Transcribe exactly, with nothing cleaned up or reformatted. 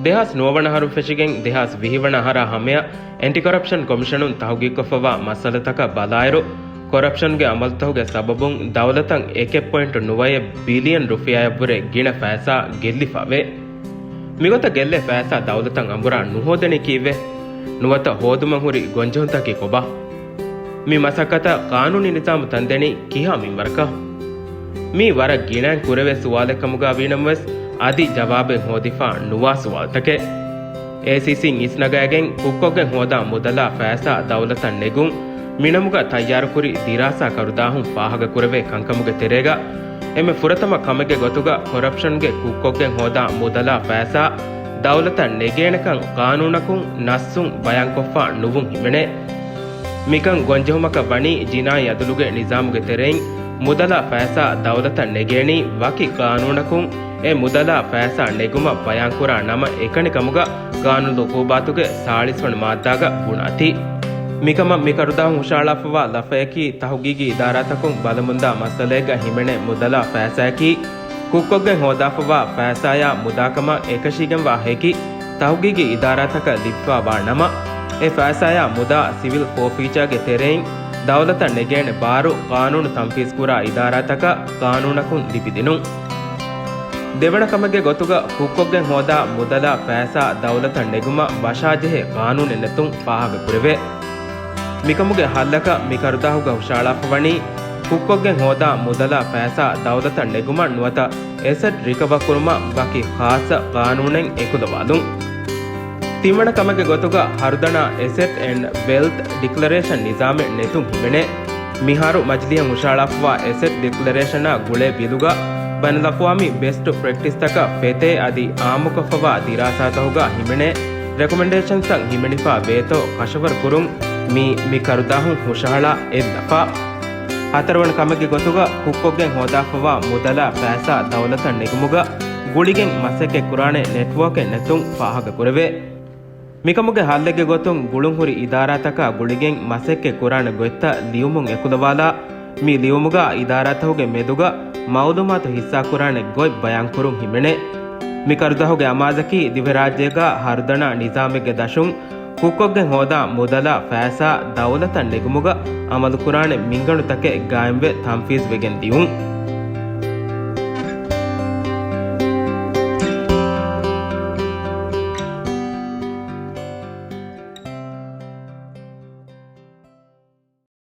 ދެހާސް ނުވަވަނަ އަހަރުން ފެށިގެން ދެހާސް ވިހި ވަނަ އަހަރާ ހަމަޔަށް އެންޓި ކޮރަޕްޝަން ކޮމިޝަނުން ތަހުގީގުކޮށްފައިވާ މައްސަލަތަކަށް ބަލާއިރު، ކޮރަޕްޝަންގެ އަމަލުތަކުގެ ސަބަބުން ދައުލަތަށް އެކެއް ޕޮއިންޓު ނުވައެއް ބިލިއަން ރުފިޔާއަށްވުރެ ގިނަ ފައިސާ ގެއްލިފަވޭ. މިގޮތަށް ގެއްލޭ ފައިސާ ދައުލަތަށް އަނބުރާ ނުހޯދަނީ ކީއްވެ؟ ނުވަތަ ހޯދުމަށް ހުރި ގޮންޖެހުންތަކީ ކޮބާ؟ މި މަސައްކަތަށް ޤާނޫނީ ނިޒާމު ތަންދެނީ ކިހާ މިންވަރަކަށް؟ މީ ވަރަށް ގިނައިން ކުރެވޭ ސުވާލެއް ކަމުގަ ވީނަމަވެސް، އަދި ޖަވާބެއް ހޯދިފަ ނުވާ ސުވާލުތަކެއް. އޭސީސީން އިސްނަގައިގެން ކުށްކޮށްގެން ހޯދާ މުދަލާ ފައިސާ ދައުލަތަށް ނެގުން މިނަމުގަ ތައްޔާރުކުރި ދިރާސާ ކަރުދާހުން ފާހަގަކުރެވޭ ކަންކަމުގެ ތެރޭގަ، އެންމެ ފުރަތަމަ ކަމެއްގެ ގޮތުގަ ކޮރަޕްޝަންގެ ކުށްކޮށްގެން ހޯދާ މުދަލާ ފައިސާ ދައުލަތަށް ނެގޭނެކަން ޤާނޫނަކުން ނައްސުން ބަޔާންކޮށްފަ ނުވުން ހިމެނޭ. މިކަން ގޮންޖެހުމަކަށް ވަނީ ޖިނާއީ އަދުލުގެ ނިޒާމުގެ ތެރެއިން މުދަލާ ފައިސާ ދައުލަތަށް ނެގޭނީ ވަކި ޤާނޫނަކުން އެ މުދަލާ ފައިސާ ނެގުމަށް ބަޔާންކުރާ ނަމަ އެކަނި ކަމުގަ ޤާނޫނުލް ޢުޤޫބާތުގެ ސާޅީސް ވަނަ މާއްދާގަ ބުނާތީ. މިކަމަށް މި ކަރުދާހުން ހުށަހަޅާފަވާ ލަފަޔަކީ ތަހުގީގީ އިދާރާތަކުން ބަލަމުންދާ މައްސަލައެއްގަ ހިމެނޭ މުދަލާ ފައިސާއަކީ ކުށްކޮށްގެން ހޯދާފަވާ ފައިސާޔާ މުދާކަމަށް އެކަށީގެންވާ ހެކި ތަހުގީގީ އިދާރާތަކަށް ލިބިފަވާ ނަމަ، އެ ފައިސާޔާ މުދާ ސިވިލް ފޯފީޗާގެ ތެރެއިން ދައުލަތަށް ނެގޭނެ ބާރު ޤާނޫނު ތަންފީޒްކުރާ އިދާރާތަކަށް ޤާނޫނަކުން ލިބިދިނުން. ދެވަނަ ކަމެއްގެ ގޮތުގަ ކުށްކޮށްގެން ހޯދާ މުދަލާ ފައިސާ ދައުލަތަށް ނެގުމަށް ވަށާޖެހޭ ޤާނޫނެއް ނެތުން ފާހަގަކުރެވޭ. މިކަމުގެ ހައްލަކަށް މި ކަރުދާހުގަ ހުށަހަޅާފަވަނީ، ކުށްކޮށްގެން ހޯދާ މުދަލާ ފައިސާ ދައުލަތަށް ނެގުމަށް ނުވަތަ އެސެޓް ރިކަވަރ ކުރުމަށް ވަކި ޚާއްޞަ ޤާނޫނެއް އެކުލަވާލުން. ތިންވަނަ ކަމެއްގެ ގޮތުގަ ހަރުދަނާ އެސެޓް އެންޑް ވެލްތް ޑިކްލަރޭޝަން ނިޒާމެއް ނެތުން ހިމެނޭ. މިހާރު މަޖިލީހަށް ހުށަހަޅާފަވާ އެސެޓް ޑިކްލަރޭޝަނާ ގުޅޭ ބިލުގަ ބައިނަލްއަޤްވާމީ ބެސްޓް ޕްރެކްޓިސްތަކަށް ފެތޭ އަދި އާއްމުކޮށްފަވާ ދިރާސާތަކުގަ ހިމެނޭ ރެކޮމެންޑޭޝަންސްތައް ހިމެނިފަ ވޭތޯ ކަށަވަރު ކުރުން މީ މި ކަރުދާހުން ހުށަހަޅާ އެއްލަފާ. ހަތަރުވަނަ ކަމެއްގެ ގޮތުގަ ކުށްކޮށްގެން ހޯދާފަވާ މުދަލާ ފައިސާ ދައުލަތަށް ނެގުމުގަ ގުޅިގެން މަސައްކަތްކުރާނެ ނެޓްވޯކެއް ނެތުން ފާހަގަކުރެވޭ. މިކަމުގެ ހައްލެއްގެ ގޮތުން ގުޅުންހުރި އިދާރާތަކާ ގުޅިގެން މަސައްކަތް ކުރާނެ ގޮތްތައް ލިޔުމުން އެކުލަވާލާ، މި ލިޔުމުގަ އިދާރާތަކުގެ މެދުގަ މައުލޫމާތު ހިއްސާކުރާނެ ގޮތް ބަޔާންކުރުން ހިމެނޭ. މި ކަރުދާހުގެ އަމާޒަކީ ދިވެހިރާއްޖޭގަ ހަރުދަނާ ނިޒާމެއްގެ ދަށުން ކުށްކޮށްގެން ހޯދާ މުދަލާ ފައިސާ ދައުލަތަށް ނެގުމުގަ އަމަލުކުރާނެ މިންގަނޑުތަކެއް ގާއިމްވެ ތަންފީޒްވެގެން ދިޔުން.